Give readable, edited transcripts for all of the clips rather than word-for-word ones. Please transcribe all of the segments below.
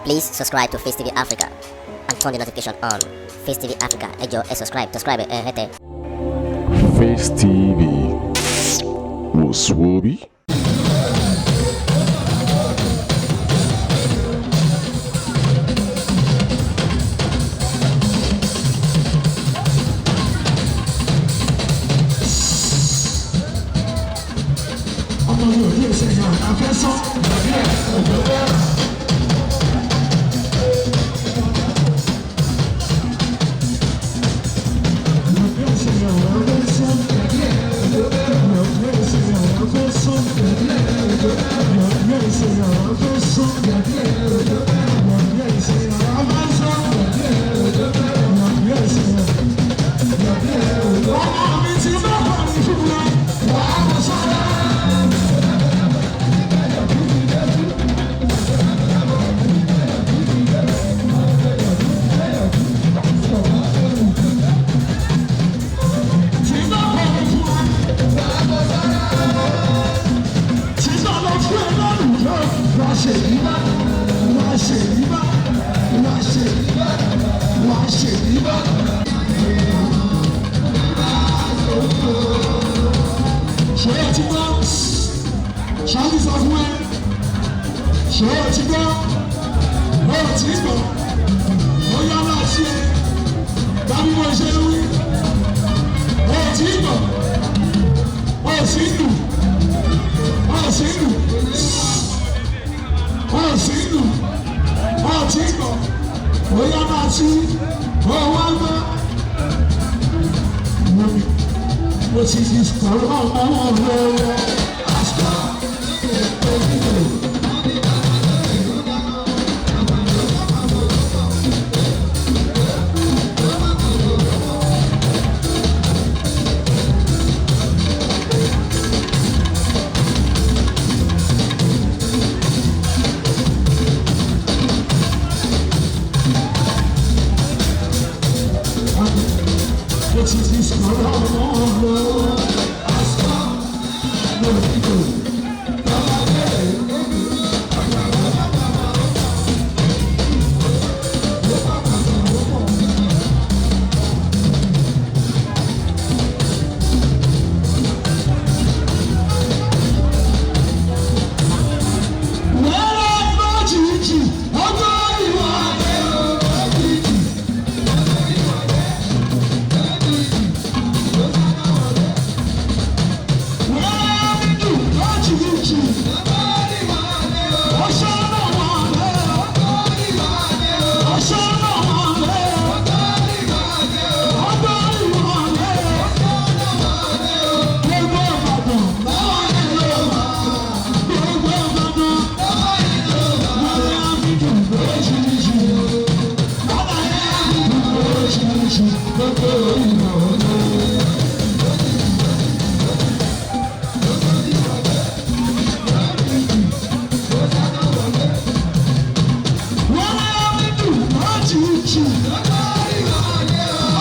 Please subscribe to Face TV Africa and turn the notification on. Face TV Africa, ẹ jọ̀ọ́, ẹ subscribe, subscribe ẹ hẹ́tẹ̀. Face TV wò sùwòbí. Ọmọ mi ò ní ìṣe yàn àfẹ́sọ́. Ọmọ mi ti bá kọrin fún mi, wàá mọ̀ sọ́ra. Tí bá kọrin fún ẹ. Tí bá lọ fún ẹ lọ́rùn yóò wá ṣe yí bá, wá ṣe yí bá, wá ṣe yí bá, wá ṣe yí bá. Ṣé o ti gbọ́? Ṣáàlì sọ fún ẹ. Ṣé o ti gbọ́? O ò tí gbọ́. Ó yá máa ṣe é. Bábí mo ṣe ń wí. O ò tí gbọ́. O ò sí lù. O ò sí lù. O ò sí lù. O ò tí gbọ́. Ó yá máa ṣí. Ó wá gbọ́. Mo ti di sọ̀rọ̀ ọmọ lọ́wọ́. Mo ti di sọ̀rọ̀ ọmọ lọ́wọ́. Wẹ́rẹ́ lójijì, ọjọ́ ìwà rẹ̀ lójijì. Wẹ́rẹ́ dùn lójijì, ọṣọ́ náà wà lẹ́. Ọṣọ́ náà wà lẹ́. Ọjọ́ ìwà rẹ̀. Gbogbo Ìbàdàn láwọn ẹ̀ lọ. Gbogbo Ìbàdàn. Wẹ́rẹ́ dùn lójijì. Wẹ́rẹ́ dùn lójijì, gbogbo Ìbàdàn. Wẹ́rẹ́ dùn lójijì.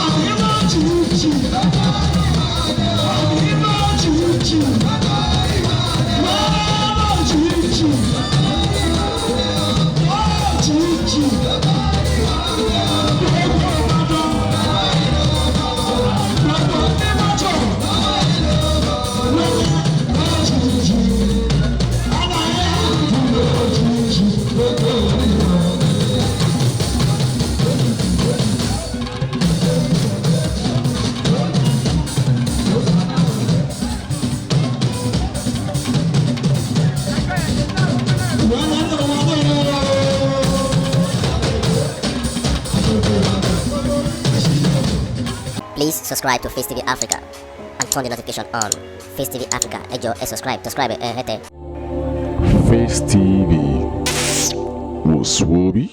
Àmì lójijì. Àmì lójijì. Wẹ́rẹ́ lójijì. Lójijì. Gbogbo Ìbàdàn. Gbogbo Ìbàdàn. Wẹ́rẹ́ lójijì. Àlàyé dùn lójijì. Gbogbo Ìbàdàn. Please subscribe to Face TV Africa and turn the notification on. Face TV Africa, ẹ jọ̀ọ́, ẹ subscribe, subscribe ẹ hẹ́tẹ̀. Face TV wò sùwòbí.